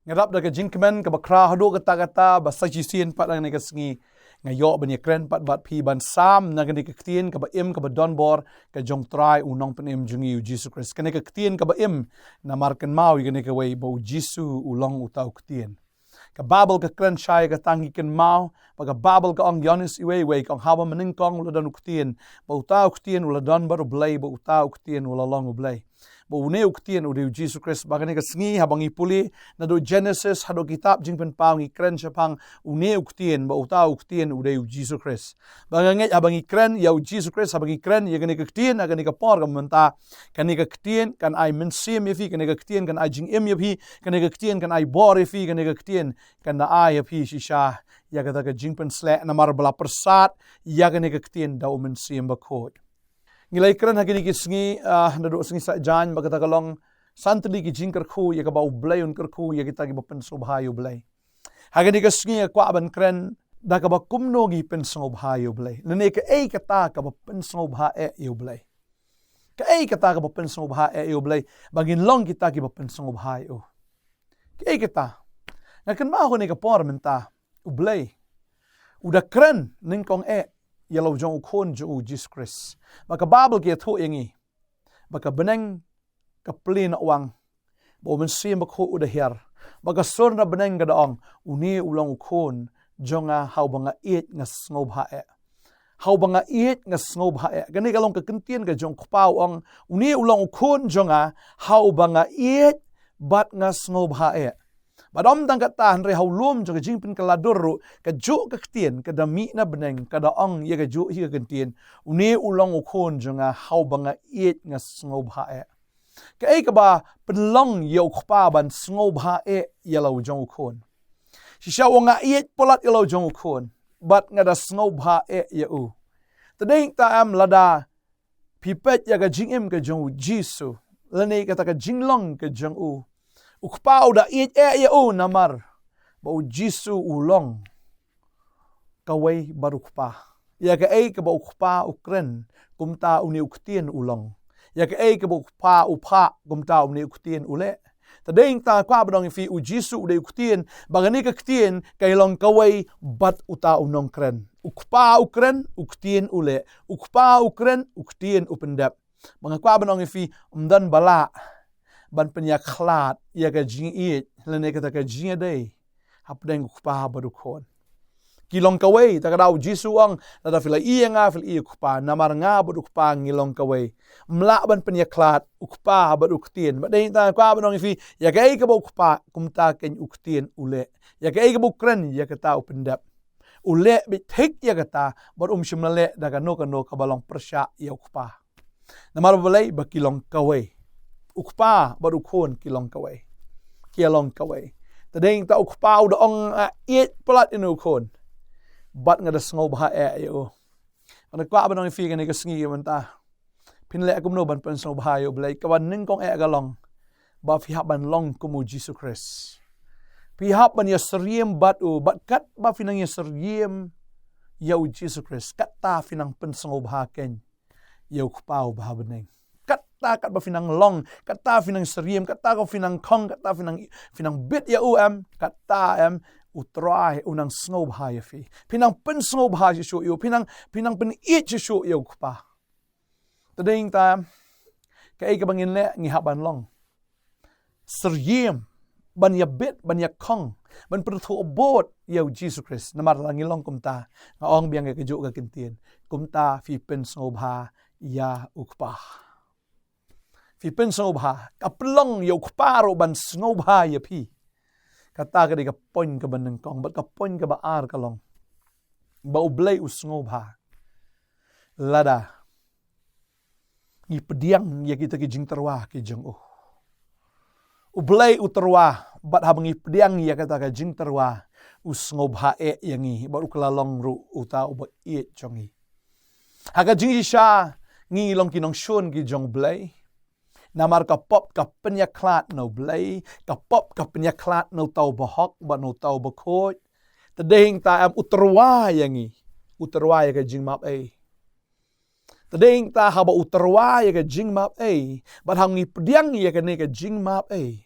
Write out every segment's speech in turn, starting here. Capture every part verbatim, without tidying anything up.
Nga dap da ka jingkmen kaba khraw haduh katta katta ba sa shisien pat ha kane ka sngi nga ïoh ban ïakren pat bad phi ban sam na kane ka ktien kaba im kaba don bor ka jong Trai u Nongpynim jong ngi u Jisu Khrist. Kane ka ktien kaba im namar kynmaw ïa kane kawei ba u Jisu u long uta u ktien. Ka Baibl ka kren shai ka tang ki kynmaw ba ka Baibl ka ong Ïoannis iwei iwei ka ong haba mynnyngkong u la don u ktien, ba uta u ktien u la don bad u Blei, ba uta u ktien u la long u Blei. Ba une u ktien u dei u Jisu Khrist. Ba kane ka sngi haba ngi pule naduh Genesis haduh kitab Jingpynpaw ngi kren shaphang une u ktien, ba uta u ktien u dei u Jisu Khrist. Ba nga ngeit haba ngi kren ïa u Jisu Khrist, haba ngi kren ïa kane ka ktien ha kane ka por kaba mynta, kane ka ktien kan ai mynsiem ïa phi, kane ka ktien kan ai jingim ïa phi, kane ka ktien kan ai bor ïa phi, kane ka ktien kan da ai ïa phi shisha ïa kata ka jingpynsleh namar ba la pyrsad ïa kane ka ktien da u Mynsiem Bakhuid. Ngi la ïakren ha kine ki sngi, ah, naduh sngi Saitjaiñ ba kata ka long san tylli ki jingkyrkhu ïa kaba u Blei un kyrkhu ïa kita kiba pynsngewbha ïa u Blei. Ha kane ka sngi nga kwah ban kren da kaba kumno ngi pynsngewbha ïa u Blei, lane kaei kata kaba pynsngewbha eh ïa u Blei. Kaei kata kaba pynsngewbha eh ïa u Blei ba ngin long kita kiba pynsngewbha ïa u? Kaei kata? Nga kynmaw ha kane ka por mynta u Blei u da kren nyngkong eh ïa la u jong u Khun jong u Jisu Khrist. Ba ka Baibl ka ïathuh ïa ngi ba ka bneng ka plie noh wang, ba u Mynsiem Bakhuid u da hiar, ba ka sur na bneng ka da ong, une u long u Khun jong nga ha uba nga ïeit nga sngewbha eh. Ha uba nga ïeit nga sngewbha eh. Kane ka long ka kyntien ka jong u Kpa u ong, une u long u Khun jong nga ha uba nga ïeit bad nga sngewbha eh. Bad ym tang kata hynrei ha u lum jong ka jingpynkylla dur ruh kajuh ka ktien ka da mih na bneng ka da ong ïa kajuh hi ka kyntien, une u long u Khun jong nga ha uba nga ïeit nga sngewbha eh. Kaei kaba pynlong ïa u Kpa ban sngewbha eh ïa la u jong u Khun? Shisha u ong nga ïeit palat ïa la u jong u Khun bad nga da sngewbha eh ïa u. Te dei ta em lada phi peit ïa ka jingim ka jong u Jisu lane kata ka jinglong ka jong u, u Kpa u da ïeit eh ïa u namar ba u Jisu u long kawei bad u Kpa. Ïa kaei kaba u Kpa u kren kumta une u ktien u long. Ïa kaei kaba u Kpa u phah kumta une u ktien u leh. Te dei ta kwah ban ong ïa phi u Jisu u dei u ktien, ba kane ka ktien ka long kawei bad uta u nongkren. U Kpa u kren, u ktien u leh. U Kpa u kren, u ktien u pyndep. Ba nga kwah ban ong ïa phi, ym don ba lah ban pynïakhlad ïa ka jingïeit lane kata ka jingïadei hapdeng u Kpa bad u Khun. Ki long kawei, ta ka daw u Jisu u ong, lada phi la ïohi ïa nga phi la ïohi ïa u Kpa, namar nga bad u Kpa ngi long kawei. Ym lah ban pynïakhlad u Kpa bad u ktien. Bad dei ta kwah ban ong ïa phi, ïa kaei kaba u Kpa kumta keiñ u ktien u leh. Ïa kaei kaba u kren ïa kata u pyndep. U leh beit thik ïa kata bad um shym la leh da kano kano kaba long pyrshah ïa u Kpa. Namar balei? Ba ki long kawei. U Kpa bad u Khun ki long kawei. Ki long kawei. Te dei ta u Kpa u da ong nga ïeit palat ïa une u Khun bad nga da sngewbha eh ïa u. Nga kwah ban ong ïa phi kane ka sngi mynta, phin leh kumno ban pynsngewbha ïa u Blei? Kaba nyngkong eh ka long ba phi hap ban long kum u Jisu Khrist. Phi hap ban ïasyriem bad u, bad katba phi nang ïasyriem ïa u Jisu Khrist, katta phi nang pynsngewbha keiñ ïa u Kpa uba ha bneng. Katta katba phi nang long, katta phi nang syriem, katta ka phi nang khong, katta phi nang, phi nang bit ïa u em, katta em, u Trai u nang sngewbha ïa phi. Phi nang pynsngewbha shisha ïa u, phi nang, phi nang pynïeit shisha ïa u Kpa. Te dei ta em, kaei kaba ngin leh, ngi hap ban long syriem, ban ïabit, ban ïakhong, ban pynthut bud ïa u Jisu Khrist. Namar la ngi long kumta, nga ong biang ïa kajuh ka kyntien, kumta phi pynsngewbha ïa u Kpa. Phi pynsngewbha, ka pynlong ïa u Kpa ruh ban sngewbha ïa phi. Kata ka dei ka point kaba nyngkong, bad ka point kaba ar ka long ba u Blei u sngewbha lada ngi pdiang ïa kita ki jingtyrwa ki jong u. U Blei u tyrwa, bad haba ngi pdiang ïa kata ka jingtyrwa, u sngewbha eh ïa ngi, bad u kylla long ruh uta uba ïeit jong ngi. Ha ka jingshisha, ngi long ki nongshun ki jong u Blei. Namar ka pop ka pynïakhlad na u Blei, ka pop ka pynïakhlad na uta uba hok bad na uta uba khuid. Te dei ta em, u tyrwa ïa ngi, u tyrwa ïa ka jingmap ei. Te dei ta haba u tyrwa ïa ka jingmap ei, bad haba ngi pdiang ïa kane ka jingmap ei,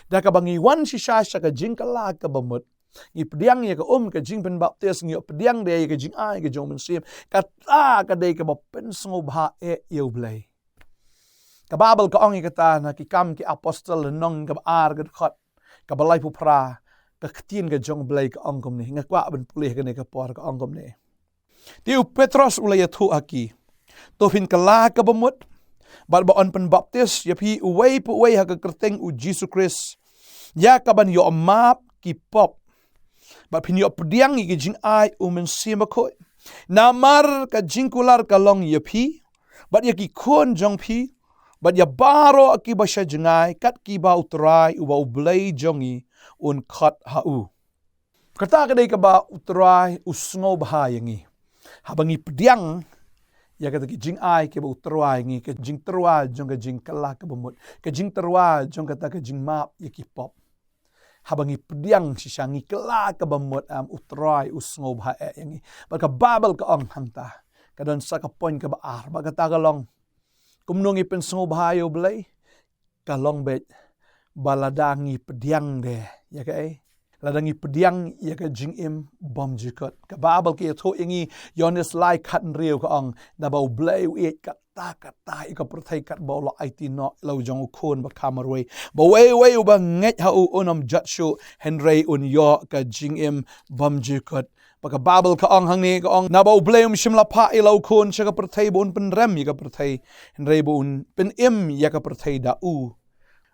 Da kaba ngi wan shisha sha ka jingkylla kaba mut, ngi pdiang ïa ka um ka jingpynbaptis, ngi ïoh pdiang de ïa ka jingai ka jong u Mynsiem. Kata ka dei kaba pynsngewbha eh ïa u Blei. Ka Baibl ka ong ïa kata na Ki Kam ki Apostol lynnong kaba ar ka dkhot kaba laiphew phra, ka ktien ka jong u Blei ka ong kumne. Nga kwah ban pule ha kane ka por, ka ong kumne. Te u Petros u la ïathuh ha ki, to phin kylla kaba mut, bad ba yn pynbaptis ïa phi uwei pa uwei ha ka kyrteng u Jisu Khrist, ïa kaban ïoh map ki pop. Bad phin ïoh pdiang ïa ka jingai u Mynsiem Bakhuid. Namar ka jingkular ka long ïa phi bad ïa ki khun jong phi, bad ïa baroh kiba sha jngai, kat kiba u Trai uba u Blei jong ngi un khot ha u. Kata ka dei kaba u Trai u sngewbha ïa ngi. Haba ngi pdiang ïa kata ka jingai kaba u Trai ïa ngi, ka jingtyrwa jong ka jingkylla kaba mut, ka jingtyrwa jong kata ka jingmap ïa ki pop. Haba ngi pdiang shisha, ngi kylla kaba mut, em, u Trai u sngewbha eh ïa ngi. Bad ka Baibl ka ong hangta, ka don sa ka point kaba ar, bad kata ka long, kumno ngi pynsngewbha ïa u Blei? Ka long beit ba lada ngi pdiang de ïa kaei? Lada ngi pdiang ïa ka jingim bymjukut. Ka Baibl ka ïathuh ïa ngi, Ïoannis lai khathynriew ka ong, naba u Blei u ïeit katta katta ïa ka pyrthei katba u la aiti noh ïa la u jong u Khun bakha marwei, ba uwei uwei uba ngeit ha u un ym jot shuh, hynrei un ïoh ka jingim bymjukut. Bad ka Baibl ka ong hangne, ka ong, naba u Blei um shym la phah ïa la u Khun sha ka pyrthei ba un pynrem ïa ka pyrthei, hynrei ba un pynim ïa ka pyrthei da u.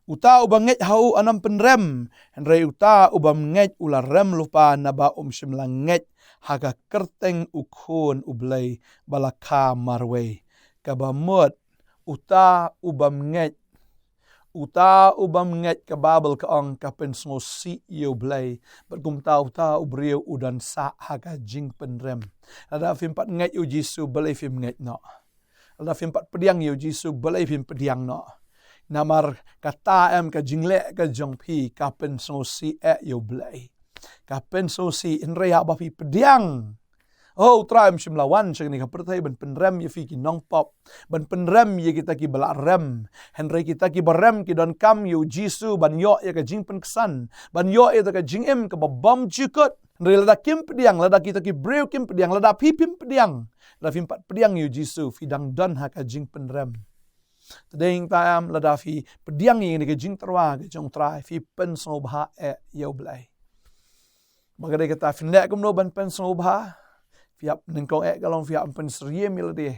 Uta uba ngeit ha u un ym pynrem, hynrei uta u bym ngeit u la rem lypa, naba um shym la ngeit ha ka kyrteng u Khun u Blei ba la kha marwei. Kaba mut, uta u bym ngeit, uta u bym ngeit, ka Baibl ka ong, ka pynsngewsih ïa u Blei. Bad kumta uta u briew u don sah ha ka jingpynrem. Lada phim pat ngeit ïa u Jisu, balei phim ngeit noh? Lada phim pat pdiang ïa u Jisu, balei phim pdiang noh? Namar kata, em, ka jingleh ka jong phi ka pynsngewsih eh ïa u Blei. Ka pynsngewsih, hynrei haba phi pdiang, oh, u Trai um shym la wan sha kane ka pyrthei ban pynrem ïa phi ki nongpop, ban pynrem ïa kita kiba la rem. Hynrei kita kiba rem ki donkam ïa u Jisu ban ïoh ïa ka jingpynksan, ban ïoh ïa ka jingim kaba bymjukut. Hynrei lada kim pdiang, lada kita ki briew kim pdiang, lada phi phim pdiang, lada phim pat pdiang ïa u Jisu, phi dang don ha ka jingpynrem. Te dei hangta, em, lada phi pdiang ïa kane ka jingtyrwa ka jong u Trai, phi pynsngewbha eh ïa u Blei. Bad ka dei kata, phin leh kumno ban pynsngewbha? Phi hap, nyngkong eh ka long, phi hap pynsyriem ïa lade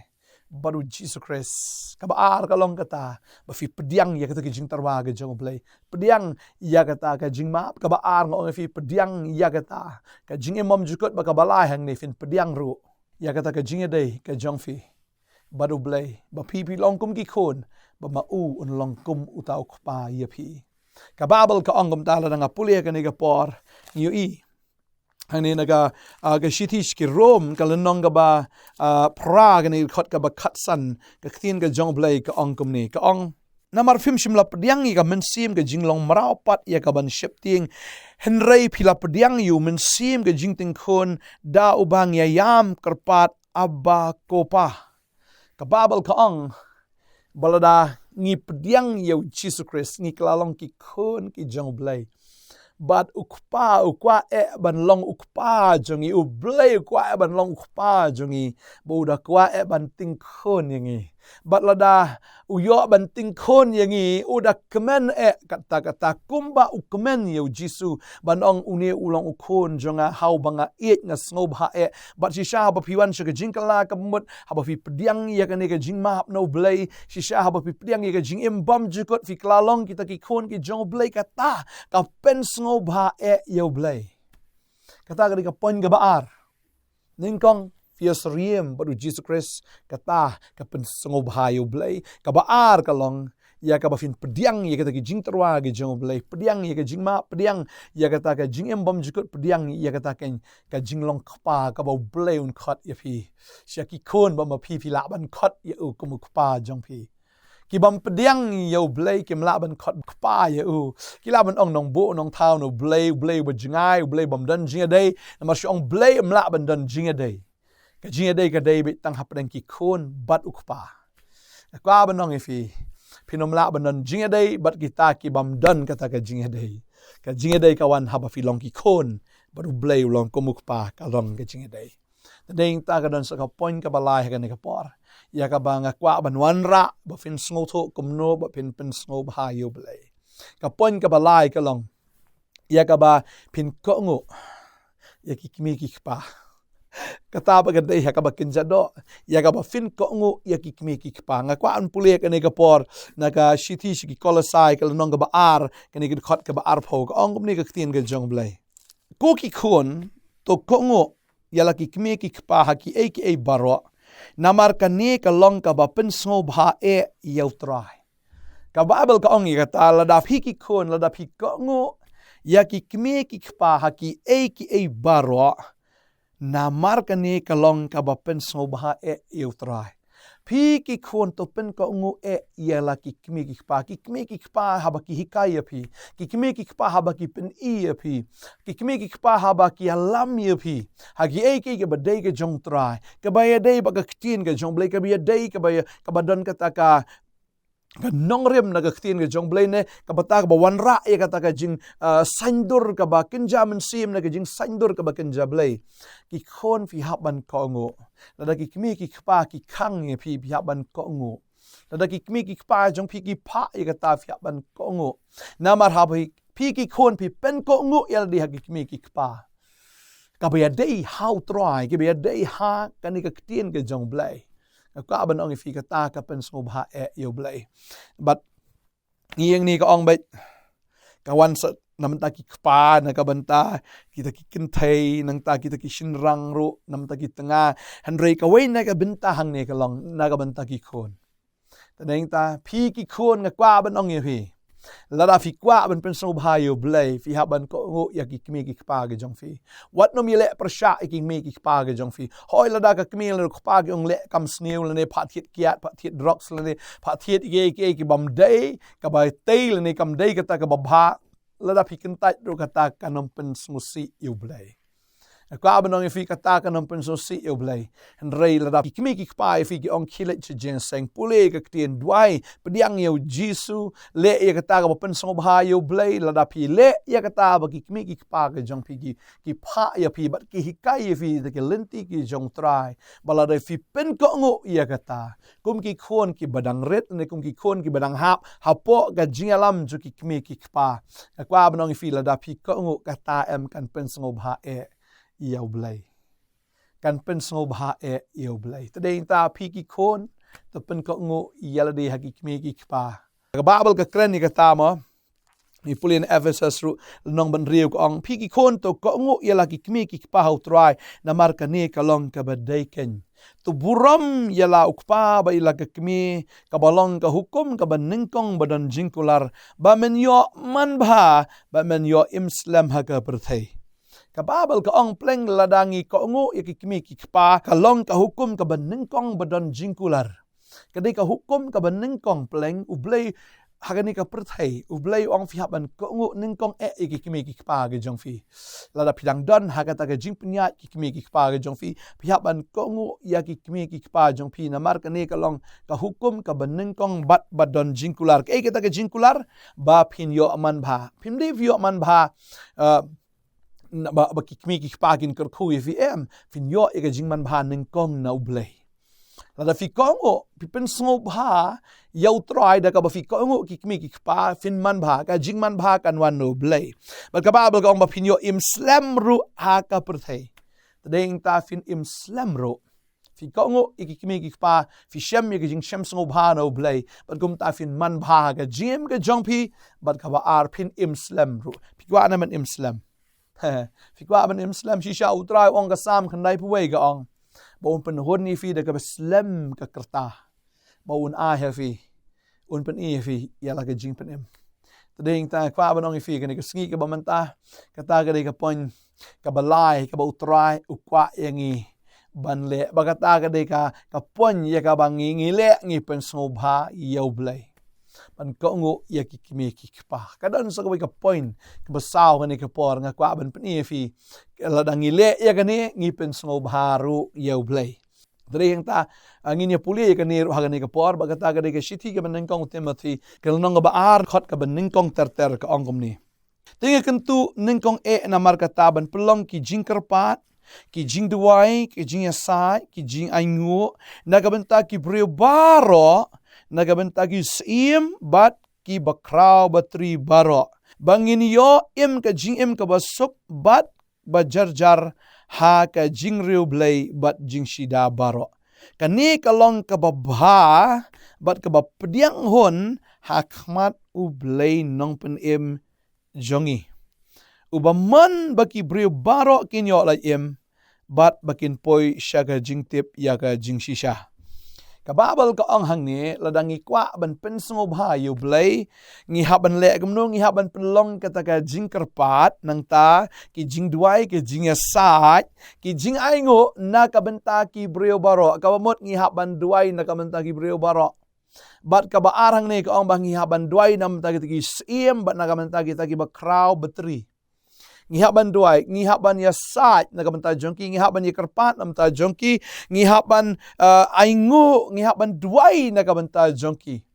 bad u Jisu Khrist. Kaba ar ka long kata, ba phi pdiang ïa kata ka jingtyrwa ka jong u Blei. Pdiang ïa kata ka jingmap. Kaba ar, nga ong ïa phi, pdiang ïa kata ka jingim bymjukut. Bad kaba lai hangne, phin pdiang ruh ïa kata ka jingïadei ka jong phi bad u Blei, ba phi phi long kum ki khun, ba ma u un long kum uta u kpa ïa phi. Ka Baibl ka ong kumta, lada nga pule ha kane ka por, ngi ïohi hangne na ka, ah, ka shithi sha ki Rom, ka lynnong kaba, ah, phra, kane ka dkhot kaba khatsan, ka ktien ka jong u Blei ka ong kumne, ka ong, namar phim shym la pdiang ïa ka mynsiem ka jinglong mraw pat ïa kaban sheptieng, hynrei phi la pdiang ïa u Mynsiem ka jingtyngkhun, da uba ngi ïam kyrpad, Abba, ko Pa. Ka Baibl ka ong, ba lada ngi pdiang ïa u Jisu Khrist, ngi kylla long ki khun ki jong u Blei. Bad u Kpa u kwah eh ban long u Kpa jong ngi, u Blei u kwah eh ban long u Kpa jong ngi, ba u da kwah eh ban tyngkhun ïa ngi. Bad lada u ïoh ban tyngkhun ïa ngi, u da kmen eh katta katta kumba u kmen ïa u Jisu, ban ong, une u long u Khun jong nga, ha uba nga ïeit, nga sngewbha eh. Bad shisha haba phi wan sha ka jingkylla kaba mut, haba phi pdiang ïa kane ka jingmap na u Blei, shisha haba phi pdiang ïa ka jingim bymjukut, phi kylla long kita ki khun ki jong u Blei, kata ka pynsngewbha eh ïa u Blei. Kata ka dei ka point kaba ar. Nyngkong, phi ïasyriem bad u Jisu Khrist, kata ka pynsngewbha ïa u Blei. Kaba ar ka long, ïa kaba phin pdiang ïa kita ki jingtyrwa ki jong u Blei, pdiang ïa ka jingmap, pdiang ïa kata ka jingim bymjukut, pdiang ïa kata ka, ka jinglong kpa kaba u Blei un khot ïa phi. Sha ki khun ba ma phi phi lah ban khot ïa u kum u Kpa jong phi. Ki bym pdiang ïa u Blei kim lah ban khot Kpa ïa u. Ki lah ban ong nongbuh nongthaw na u Blei, u Blei uba jngai, u Blei bym don jingïadei. Namar shu ong Blei ym lah ban don jingïadei. Ka jingïadei ka dei beit tang hapdeng ki khun bad u Kpa. Nga kwah ban ong ïa phi, Phin ym lah ban don jingïadei bad kita ki bym don kata ka jingïadei. Ka jingïadei ka wan haba phi long ki khun bad U Blei u long kum u kpa, ka long ka jingïadei. Te dang ta ka don sa ka point kaba lai ha kane ka por, ïa kaba nga kwah ban wanrah ba phin sngewthuh kumno ba phin pynsngewbha ïa U Blei. Ka point kaba lai ka long ïa kaba phin kohnguh ïa ki kmie ki kpa. Kata ba ka dei ha kaba kynja doh, ïa kaba phin kohnguh ïa ki kmie ki kpa. Nga kwah ban pule kane ka por na ka shithi sha ki Kolosai, ka lynnong kaba ar, kane ka dkhot kaba arphew, ka ong kumne ka ktien ka jong U Blei: Ko ki khun, to kohnguh ïa la ki kmie ki kpa ha kiei kiei baroh, namar kane ka long kaba pynsngewbha eh ïa U Trai. Ka Baibl ka ong ïa kata, lada phi ki khun, lada phi kohnguh ïa ki kmie ki kpa ha kiei kiei baroh, namar kane ka long kaba pynsngewbha eh ïa U Trai. Phi ki khun, to pynkohnguh eh ïa la ki kmie ki kpa. Ki kmie ki kpa haba ki hikai ïa phi, ki kmie ki kpa haba ki pyni ïa phi, ki kmie ki kpa haba ki ïalam ïa phi ha kiei kiei kaba dei ka jong U Trai, kaba ïadei bad ka ktien ka jong U Blei, kaba ïadei, kaba ïa, kaba don kata ka, ka nongrim na ka ktien ka jong U Blei, ne kaba ta kaba wanrah ïa kata ka jing, ah, saiñdur kaba kynja mynsiem, na ka jingsaindur kaba kynja Blei. Ki khun, phi hap ban kohnguh. Lada ki kmie ki kpa ki khang ïa phi, phi hap ban kohnguh. Lada ki kmie ki kpa jong phi ki phah ïa kata, phi hap ban kohnguh. Namar haba phi ki khun phi pynkohnguh ïa lade ha ki kmie ki kpa, kaba ïadei ha U Trai, kaba ïadei ha kane ka ktien ka jong U Blei, nga kwah ban ong ïa phi, kata ka pynsngewbha eh ïa U Blei. Bad ngi ïeng ne ka ong beit, ka wan sa na bynta ki kpa, na ka bynta kita ki kynthei, na bynta kita ki shynrang ruh, na bynta ki tnga. Hynrei kawei na ka bynta hangne ka long na ka bynta ki khun. Te dang ta, phi ki khun, nga kwah ban ong ïa phi, lada phi kwah ban pynsngewbha ïa U Blei, phi hap ban kohnguh ïa ki kmie ki kpa ki jong phi. Wat nym ïaleh pyrshah ïa ki kmie ki kpa ki jong phi. Hooid, lada ka kmie lane ka kpa ki ong leh kam sniew, lane phah thied kiad, phah thied drugs, lane phah thied kiei kiei ki bym dei, kaba tei lane kam dei kata kaba bha, lada phi kyntait ruh, kata kan ym pynsngewsih ïa U Blei. Nga kwah ban ong ïa phi, kata kan ym pynsngewsih ïa U Blei. Hynrei lada ki kmie ki kpa ïa phi ki ong khie leit sha jingïaseng, pule ka ktien, duwai, pdiang ïa U Jisu, leh ïa kata kaba pynsngewbha ïa U Blei, lada phi leh ïa kata ba ki kmie ki kpa ki jong phi ki, ki phah ïa phi bad ki hikai ïa phi da ki lynti ki jong U Trai, ba lada phi pynkohnguh ïa kata, kum ki khun kiba dang rit, ne kum ki khun kiba dang hap hapoh ka jingïalam jong ki kmie ki kpa, nga kwah ban ong ïa phi, lada phi kohnguh, kata em kan pynsngewbha eh ïa U Blei. Kan pynsngewbha eh ïa U Blei. Te dang ta, phi ki khun, to pynkohnguh ïa lade ha ki kmie ki kpa. Ka Baibl ka kren ïa kata mo. Ngi pule na Ephesus ruh, lynnong ba hynriew, ka ong: Phi ki khun, to kohnguh ïa la ki kmie ki kpa ha U Trai, namar kane ka long kaba dei keiñ. To burom ïa la u kpa bad ïa la ka kmie, kaba long ka hukum kaba nyngkong ba don jingkular, ba men ïoh manbha, ba men ïoh im slem ha ka pyrthei. Ka Baibl ka ong, pleng lada ngi kohnguh ïa ki kmie ki kpa, ka long ka hukum kaba nyngkong ba don jingkular. Ka dei ka hukum kaba nyngkong, pleng U Blei ha kane ka pyrthei, U Blei u ong phi hap ban kohnguh nyngkong eh ïa ki kmie ki kpa ki jong phi. Lada phi dang don ha kata ka jingpynïaid ki kmie ki kpa ki jong phi, phi hap ban kohnguh ïa ki kmie ki kpa jong phi, namar kane ka long ka hukum kaba nyngkong bad ba don jingkular. Kaei kata ka jingkular? Ba phin ïoh manbha. Phim dei phi ïoh manbha, eh, na, ba, ba ki kmie ki kpa kin kyrkhu ïa phi, em, phin ïoh ïa ka jingmanbha nyngkong na U Blei. Lada phi kohnguh, phi pynsngewbha ïa U Trai da kaba phi kohnguh ki kmie ki kpa, phin manbha, ka jingmanbha kan wan na U Blei. Bad ka Baibl ka ong ba phin ïoh im slem ruh ha ka pyrthei. Te dang ta, phin im slem ruh. Phi kohnguh ïa ki kmie ki kpa, phi shem ïa ka jingshem sngewbha na U Blei, bad kumta phin manbha ha ka jingim ka jong phi, bad kaba ar, phin im slem ruh. Phi kwah ne em ban im slem? Phi kwah ban im slem? Shisha U Trai u ong, ka Salm khyndaiphew wei ka ong ba un pynhun ïa phi da kaba slem ka rta, ba un ai ha phi, un pyni ïa phi ïa la ka jingpynim. Te dang ta, kwah ban ong ïa phi, kane ka sngi kaba mynta, kata ka dei ka point kaba lai kaba U Trai u kwah ïa ngi ban leh, ba kata ka dei ka, ka point ïa kaba ngi, ngi leh, ngi pynsngewbha ïa U Blei. Ban kohnguh ïa ki kmie ki kpa. Ka don sa kawei ka point kaba saw kane ka por, nga kwah ban pyni ïa phi. Lada ngi leh ïa kane, ngi pynsngewbha ruh ïa U Blei. Te dei hangta, ah, ngin ïa pule ïa kane ruh ha kane ka por, bad kata ka dei ka shithi kaba nyngkong u Timothi, ka lynnong kaba ar, dkhot kaba nyngkong ter ter, ka ong kumne. Te nga kyntu nyngkong eh namar kata ban pynlong ki jingkyrpad, ki jingduwai, ki jingïasaid, ki jingainguh na ka bynta ki briew baroh, na ka bynta ki syiem bad ki bakhraw batri baroh, ba ngin ïoh im ka jingim kaba suk bad ba jarjar ha ka jingriewblei bad jingshida baroh. Kane ka long kaba bha bad kaba pdiang hun ha khmat U Blei Nongpynim jong ngi, uba mon ba ki briew baroh kin ïoh lait im bad ba kin poi sha ka jingtip ïa ka jingshisha. Ka Baibl ka ong hangne, lada ngi kwah ban pynsngewbha ïa U Blei, ngi hap ban leh kumno? Ngi hap ban pynlong kata ka jingkyrpad, nangta ki jingduwai, ki jingïasaid, ki jingainguh na ka bynta ki briew baroh. Kaba mut ngi hap ban duwai na ka bynta ki briew baroh. Bad kaba ar hangne ka ong ba ngi hap ban duwai na ka bynta kita ki syiem bad na ka bynta kita ki bakhraw batri. Ngi hap ban duwai, ngi hap ban ïasaid na ka bynta jong ki, ngi hap ban ïakyrpad na ka bynta jong ki, ngi hap ban, eh, ainguh, ngi hap ban duwai na ka bynta jong ki.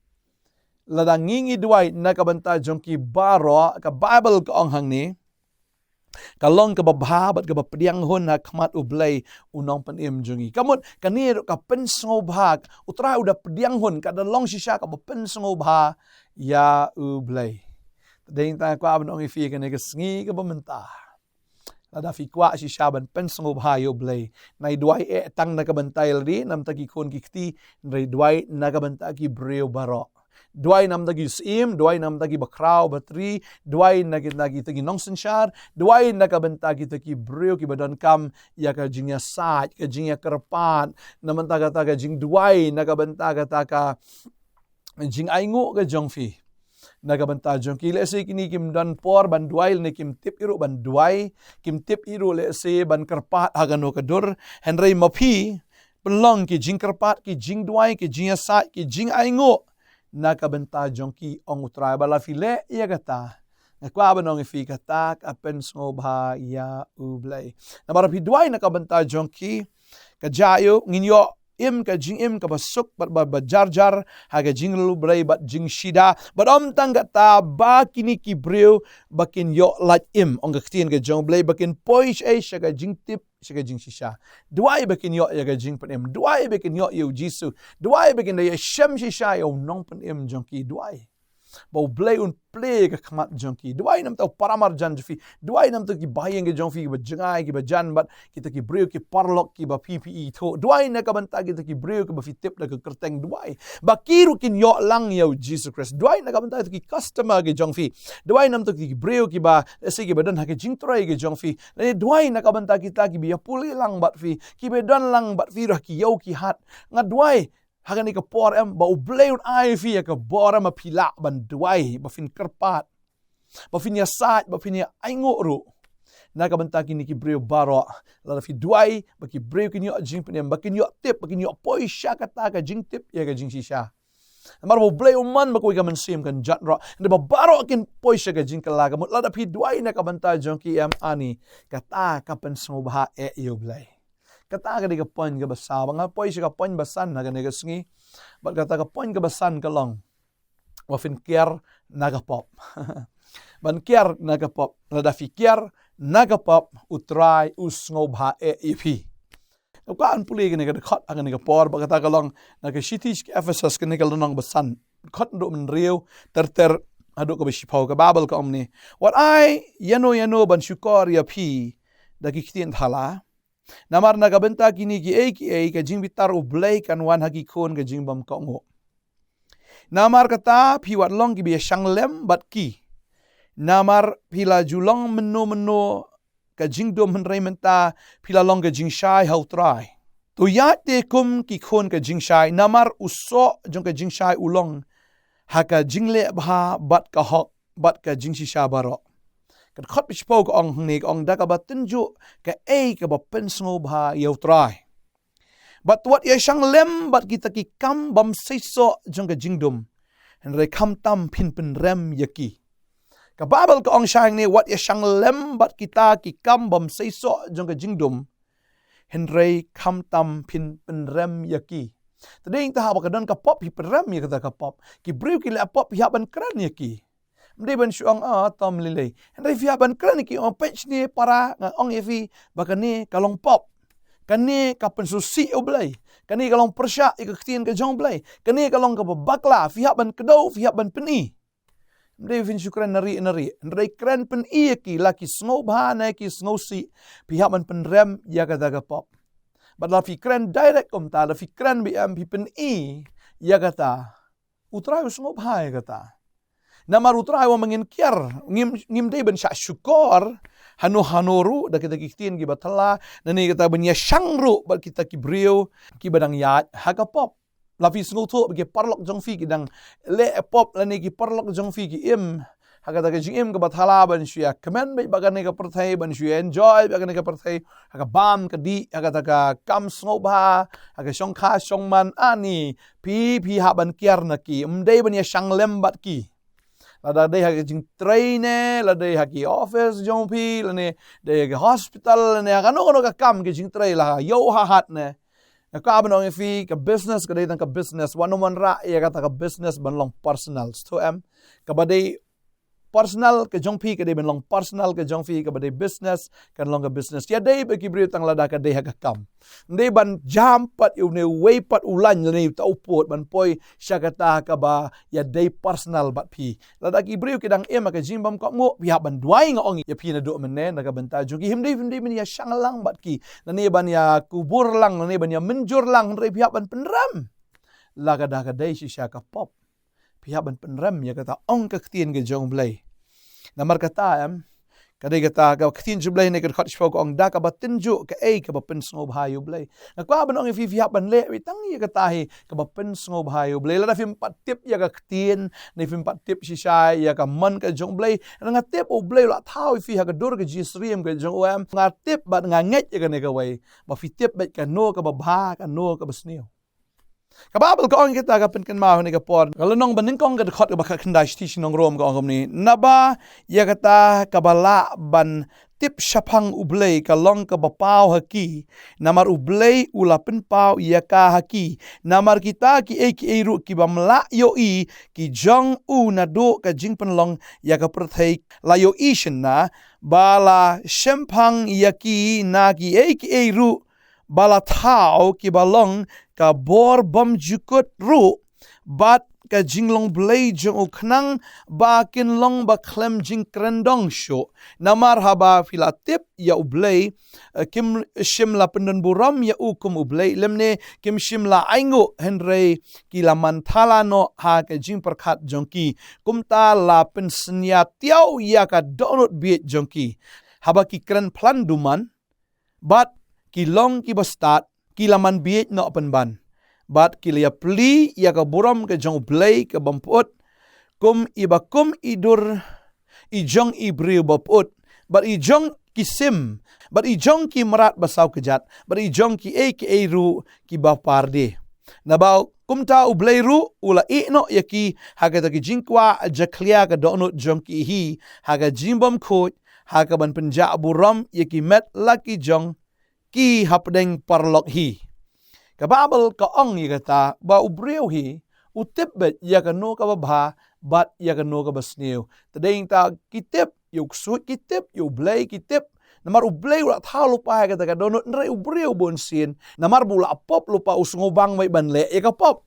Lada ngi, ngi duwai na ka bynta jong ki baroh, ka Baibl ka ong hangne, ka long kaba bha bad kaba pdiang hun ha khmat U Blei U Nongpynim jong ngi. Ka mut kane ruh ka pynsngewbha, U Trai u da pdiang hun, ka da long shisha kaba pynsngewbha ïa U Blei. Te dei hangta nga kwah ban ong ïa phi kane ka sngi kaba mynta, lada phi kwah shisha ban pynsngewbha ïa U Blei, nai duwai eh tang na ka bynta ïa lade, na ka bynta ki khun ki kti, hynrei duwai na ka bynta ki briew baroh. Duwai na ka bynta ki syiem, duwai na ka bynta ki bakhraw batri, duwai na kita ki, kita ki nongsynshar, duwai na ka bynta kita ki briew kiba donkam ïa ka jingïasaid, ka jingïakyrpad, na ka bynta kata ka jingduwai, na ka bynta kata ka jingainguh ka jong phi. Na ka bynta jong ki, lehse kine kim don por ban duwai, lane kim tip ïa ruh ban duwai, kim tip ïa ruh lehse ban kyrpad ha kano ka dur, hynrei ma phi pynlong ki jingkyrpad, ki jingduwai, ki jingïasaid, ki jingainguh na ka bynta jong ki, ong U Trai. Bad lada phi leh ïa kata, nga kwah ban ong ïa phi, kata ka pynsngewbha ïa U Blei. Namar phi duwai na ka bynta jong ki, ka jia ïa u, ngin ïoh im ka jingim kaba suk bad ba, ba jarjar ha ka jingriewblei bad jingshida. Bad ym tang kata, ba kine ki briew ba kin ïoh lait im, ong ka ktien ka jong U Blei, ba kin poi sha, sha ka jingtip, sha ka jingshisha. Duwai ba kin ïoh ïa ka jingpynim, duwai ba kin ïoh ïa U Jisu, duwai ba kin da ïashem shisha ïa U Nongpynim jong ki, duwai ba U Blei un plie ka khmat jong ki. Duwai na ka bynta u paramarjan jong phi, duwai na ka bynta ki bahaïing ki jong phi kiba jngai, kiba jan, bad kita ki briew ki paralok kiba phi, phi ithuh. Duwai na ka bynta kita ki briew kiba phi tip da ka kyrteng, duwai ba ki ruh kin ïoh lang ïa U Jisu Khrist. Duwai na ka bynta kita ki customer ki jong phi, duwai na ka bynta kita ki briew kiba, lehse kiba don ha ka jingtrei ki jong phi, lane duwai na ka bynta kita kiba ïa pule lang bad phi, kiba don lang bad phi ruh ha ki ïew ki hat. Nga duwai ha kane ka por, em, ba U Blei un ai ïa phi ïa ka bor, em, ba phi lah ban duwai, ba phin kyrpad, ba phin ïasaid, ba phin ïa ainguh ruh na ka bynta kine ki briew baroh. Lada phi duwai, ba ki briew kin ïoh jingpynim, ba kin ïoh tip, ba kin ïoh poi sha kata ka jingtip ïa ka jingshisha. Namar ba U Blei u mon ba kawei ka mynsiem kan jot roh, hynrei ba baroh kin poi sha ka jingkylla. Ka mut lada phi duwai na ka bynta jong ki, em, ani, kata ka pynsngewbha eh ïa U Blei. Kata ka dei ka point kaba saw. Ba nga poi sha ka point ba san ha kane ka sngi. Bad kata ka point kaba san ka long, ba phin kiar na ka pop. Ban kiar na ka pop. Lada phi kiar na ka pop, U Trai u sngewbha eh ïa phi. Nga kwah ban pule kane ka dkhot ha kane ka por, ba kata ka long na ka shithi sha ki Ephesus, kane ka lynnong ba san, dkhot naduh mynriew ter ter haduh kaba shiphew. Ka Baibl ka ong kumne: Wat ai ïano ïano ban shukor ïa phi da ki ktien thala, namar na ka bynta kine kiei kiei ka jingbitar U Blei kan wan ha ki khun ka jingbymkohnguh. Namar kata, phi wat long kiba ïashang lem bad ki. Namar phi la ju long mynno mynno ka jingdum, hynrei mynta phi la long ka jingshai ha U Trai. To ïaid te kum ki khun ka jingshai, namar u soh jong ka jingshai u long ha ka jingleh bha bad ka hok bad ka jingshisha baroh. Ka dkhot ba shiphew ka ong hangne, ka ong: Da kaba tynjuh kaei kaba pynsngewbha ïa U Trai. Bad wat ïashang lem bad kita ki kam bym seisoh jong ka jingdum, hynrei khamtam phin pynrem ïa ki. Ka Baibl ka ong shai hangne: Wat ïashang lem bad kita ki kam bym seisoh jong ka jingdum, hynrei khamtam phin pynrem ïa ki. Te dei ta haba ka don ka pop phi pynrem ïa kata ka pop. Ki briew ki leh pop phi hap ban kren ïa ki. Ym dei ban shu ong, ah, tam lei lei. Hynrei phi hap ban kren ïa ki, ong, peit shane para, nga ong ïa phi ba kane ka long pop. Kane ka pynsngewsih ïa U Blei. Kane ka long pyrshah ïa ka ktien ka jong U Blei. Kane ka long kaba bakla, phi hap ban kdew, phi hap ban pyni. Ym dei phin shu kren nari nari. Hynrei kren pyni ïa ki, la ki sngewbha ne ki sngewsih, phi hap ban pynrem ïa kata ka pop. Bad la phi kren direct kumta, la phi kren ba em phi pyni ïa kata, U Trai u sngewbha ïa kata. Namar U Trai u ong ba ngin kiar, ngim, ngim dei ban shah shukor hano hano ruh da kita ki ktien kiba thala, nangne kata ban ïashang ruh bad kita ki briew kiba dang ïaid ha ka pop. La phi sngewthuh ba ki paralok jong phi ki dang leh pop lane ki paralok jong phi ki im ha kata ka jingim kaba thala ban shu ïakmen beit bad kane ka pyrthei, ban shu ïa enjoy bad kane ka pyrthei, ha ka bam ka dih, ha kata ka kam sngewbha, ha ka shongkha shongman, ani, phi, phi hap ban kiar na ki, ym dei ban ïashang lem bad ki. Lada dei ha ka jingtrei ne, lada dei ha ki office jong phi, lane dei ha ki hospital, lane ha kano kano ka kam ki jingtrei, la ha ïew ha hat ne. Nga kwah ban ong ïa phi, ka business ka dei tang ka business, wat nym wanrah ïa kata ka business ban long personal. Sngewthuh em? Kaba dei personal ka jong phi ka dei ban long personal, ka jong phi kaba dei business kan long ka business. Ïa dei bad ki briew tang lada ka dei ha ka kam. Ym dei ban jam pat ïa une uwei pat u lain lane uta u pud ban poi sha kata kaba ïa dei personal bad phi. Lada ki briew ki dang im ha ka jingbym kohnguh, phi hap ban duwai, nga ong ïa phi naduh mynne na ka bynta jong ki. Ym dei, ym dei ban ïashang lang bad ki, lane ban ïakubur lang, lane ban ïamynjur lang, hynrei phi hap ban pynrem. La ka da ka dei shisha ka pop, phi hap ban pynrem ïa kata, ong ka ktien ka jong U Blei. Namar kata em, ka dei kata ka ktien jong U Blei ne ka dkhot shiphew ka ong, da kaba tynjuh kaei kaba pynsngewbha ïa U Blei. Nga kwah ban ong ïa phi, phi hap ban leh beit tang ïa kata hi kaba pynsngewbha ïa U Blei. Lada phim pat tip ïa ka ktien, ne phim pat tip shisha ïa ka mon ka jong U Blei, nga tip U Blei u la thaw ïa phi ha ka dur ka jingsyriem ka jong u em. Nga tip bad nga ngeit ïa kane kawei, ba phi tip beit kano kaba bha, kano kaba sniew. Ka Baibl ka ong kita, ka pynkynmaw ha kane ka por, ka lynnong ba nyngkong ka dkhot kaba khatkhyndai, shithi shnong Rom, ka ong kumne: Naba ïa kata kaba lah ban tip shaphang U Blei ka long kaba paw ha ki, namar U Blei u la pynpaw ïa ka ha ki. Namar kita kiei kiei ruh ki bym lah ïohi ki jong u naduh ka jingpynlong ïa ka pyrthei, la ïohi shynna, ba la shemphang ïa ki na kiei kiei ruh ba la thaw, kiba long ka bor bymjukut ruh, bad ka jinglong Blei jong u, khnang ba kin long ba khlem jingkren dong shuh. Namar haba phi la tip ïa U Blei, eh, kim shym la pyndonburom ïa u kum U Blei, lymne kim shym la ainguh, hynrei ki la man thala noh ha ka jingpyrkhat jong ki. Kumta la pynsngiat ïa ka dohnud bieit jong ki. Haba ki kren phlan duman, bad ki long kiba stad, ki la man bieit noh pynban. Bad ki la ïapli ïa ka burom ka jong U Blei ka bym pyut, kum i ba kum i dur i jong i briew ba pyut, bad i jong ki sim, bad i jong ki mrad ba saw kjat, bad i jong kiei kiei ruh kiba par de. Naba kumta U Blei ruh u la ïeh noh ïa ki ha kata ka jingkwah jakhlia ka dohnud jong ki hi, ha ka jingbymkhuid, ha kaban pynjah burom ïa ki met la ki jong ki hapdeng paralok hi. Ka Baibl ka ong ïa kata, ba u briew hi u tip beit ïa kano kaba bha bad ïa kano kaba sniew. Te dei ta ki tip ïa u ksuid, ki tip ïa U Blei, ki tip. Namar U Blei u la thaw lypa ïa kata ka dohnud, hynrei u briew bunsien, namar ba u la pop lypa, u sngewbang beit ban leh ïa ka pop.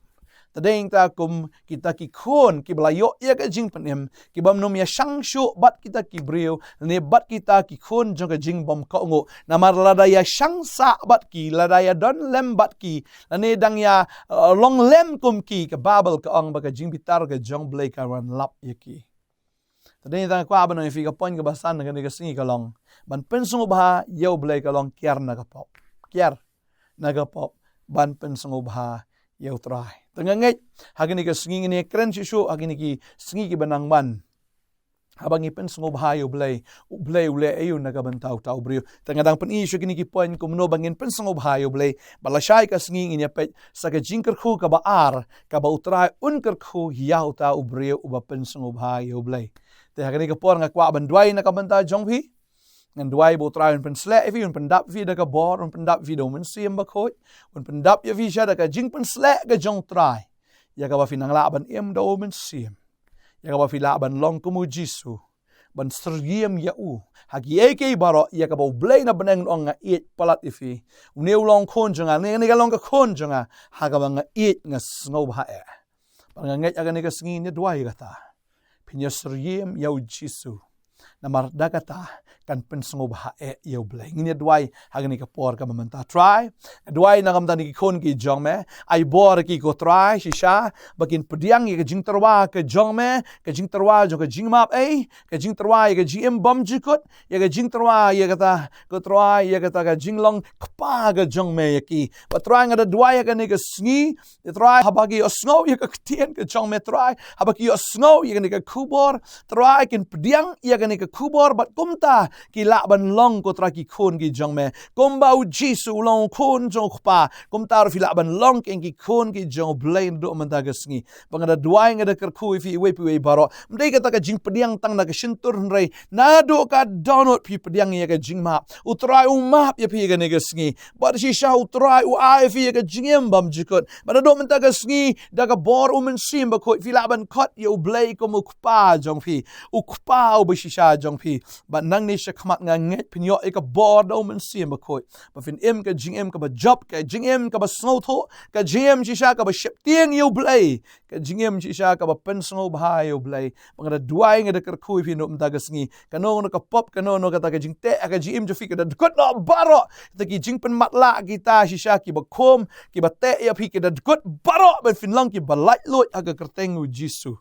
Te dei ta kum kita ki khun kiba la ïoh ïa ka jingpynim, ki bym nym ïashang shuh bad kita ki briew, ne bad kita ki khun jong ka jingbymkohnguh. Namar lada ïashang sah bad ki, lada ïadon lem bad ki, lane dang ïa, eh, long lem kum ki, ka Baibl ka ong ba ka jingbitar ka jong U Blei kan wan lap ïa ki. Te dei ta nga kwah ban ong ïa phi, ka point kaba san kane ka sngi ka long, ban pynsngewbha ïa U Blei ka long kiar na ka pop. Kiar na ka pop ban pynsngewbha ïa U Trai. Te nga ngeit ha kine ki sngi ngin ïakren shuh shuh ha kine ki sngi kiba nang wan. Haba ngi pynsngewbha ïa U Blei, U Blei u leh aïu na ka bynta uta u briew. Te nga dang pyni shuh kine ki point kumno ba ngin pynsngewbha ïa U Blei. Bad lashai ka sngi ngin ïapeit sa ka jingkyrkhu kaba ar kaba U Trai un kyrkhu ïa uta u briew uba pynsngewbha ïa U Blei. Te ha kane ka por nga kwah ban duwai na ka bynta jong phi. Ngan duwai ba U Trai un pynsleh ïa phi, un pyndap ïa phi da ka bor, un pyndap ïa phi da U Mynsiem Bakhuid, un pyndap ïa phi sha da ka jingpynsleh ka jong U Trai, ïa kaba phin nang lah ban im da U Mynsiem, ïa kaba phi lah ban long kum U Jisu, ban syriem ïa U ha kiei kiei baroh, ïa kaba U Blei na bneng un ong, nga ïeit palat ïa phi. Une u long khun jong nga, ne, ne ka long ka khun jong nga, ha kaba nga ïeit, nga sngewbha eh. Bad nga ngeit ha kane ka sngi, ngi duwai kata, phin ïa syriem ïa U Jisu. Namar da kata kan pynsngewbha eh ïa U Blei. Ngin ïa duwai ha kane ka por kaba mynta. Trai, nga duwai na ka bynta kine ki khun ki jong me. Ai bor ïa ki, ko Trai, shisha ba kin pdiang ïa ka jingtyrwa ka jong me, ka jingtyrwa jong ka jingmap ei, ka jingtyrwa ïa ka jingim bymjukut, ïa ka jingtyrwa ïa kata, ko Trai, ïa kata ka jinglong kpa ka jong me ïa ki. Bad Trai, nga da duwai ha kane ka sngi, ïa Trai, haba ki ïohsngew ïa ka ktien ka jong me, Trai, haba ki ïohsngew ïa kane ka khubor, Trai, kin pdiang ïa kane ka khubor bad kumta ki lah ban long, ko Trai, ki khun ki jong me. Kumba U Jisu u long khun jong U Kpa, kumta ruh phi lah ban long ki, ki khun ki jong U Blei naduh mynta ka sngi. Ba nga da duwai, nga da kyrkhu ïa phi iwei pa iwei baroh. Ym dei kata ka jingpdiang tang na ka shyntur, hynrei naduh ka dohnud phi pdiang ïa ka jingmap. U Trai u map ïa phi ha kane ka sngi. Bad shisha U Trai u ai ïa phi ïa ka jingim bymjukut. Bad naduh mynta ka sngi, da ka bor U Mynsiem Bakhuid, phi lah ban khot ïa U Blei kum U Kpa jong phi, U Kpa uba shisha jong phi. Bad nangne shakhmat nga ngeit phin ïoh ïa ka bor da U Mynsiem Bakhuid, ba phin im ka jingim kaba jop, ka jingim kaba sngewthuh, ka jingim shisha kaba sheptieng ïa U Blei, ka jingim shisha kaba pynsngewbha ïa U Blei. Ba nga da duwai, nga da kyrkhu ïa phi naduh mynta ka sngi. Kano kano ka pop, kano kano kata ka jingteh ha ka jingim jong phi, ka da dkut noh baroh. Kita ki jingpynmatlah kita shisha kiba khum, kiba teh ïa phi, ki da dkut baroh, ban phin long kiba laitluid ha ka kyrteng U Jisu.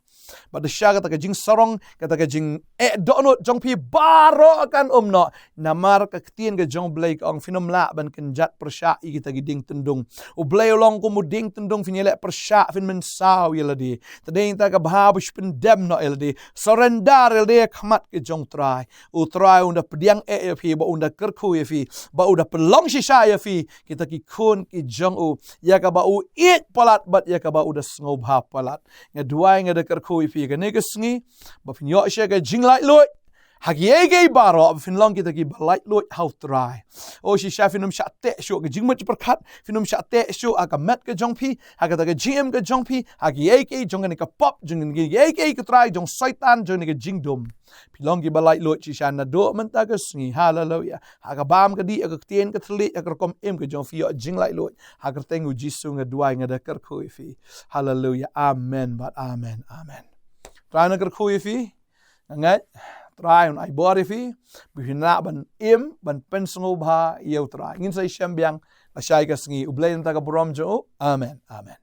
Bad da shisha kata ka jingsarong, kata ka jingeh dohnud jong phi baroh kan um noh. Namar ka ktien ka jong U Blei ka ong, phin ym lah ban kynjat pyrshah ïa kita ki dieng tyndung. U Blei u long kum u dieng tyndung, phin ïaleh pyrshah, phin mynsaw ïa lade. Te dei nangta ka bha ba shu pyndem noh ïa lade. Surrender ïa lade ha khmat ka jong U Trai. U Trai un da pdiang eh ïa phi, bad un da kyrkhu ïa phi, bad un da pynlong shisha ïa phi kita ki khun ki jong U, ïa kaba U ïeit palat bad ïa kaba U da sngewbha palat. Nga duwai, nga da kyrkhu ïa phi ha kane ka sngi, ba phin ïoh shisha ka jinglaitluid ha kiei kiei baroh, ba phin long kita kiba laitluid ha U Trai. O shisha phin ym shah teh shuh ha ka jingmut jingpyrkhat, phin ym shah teh shuh ha ka met ka jong phi, ha kata ka jingim ka jong phi, ha kiei kiei jong kane ka pop, jong kane ka kiei kiei, ko Trai, jong Soitan, jong kane ka jingdum. Phi long kiba laitluid shisha naduh mynta ka sngi. Haleluia. Ha ka bam ka dih, ha ka ktien ka thylliej, ha ka rukom im ka jong phi, ïoh jinglaitluid ha ka kyrteng U Jisu nga duwai, nga da kyrkhu ïa phi. Haleluia. Amen bad amen. Amen. Trai un kyrkhu ïa phi. Nga ngeit Trai un ai bor ïa phi, ba phin lah ban im, ban pynsngewbha ïa U Trai. Ngin sa ïashem biang lashai ka sngi. U Blei un ai ka burom jong U. Amen. Amen.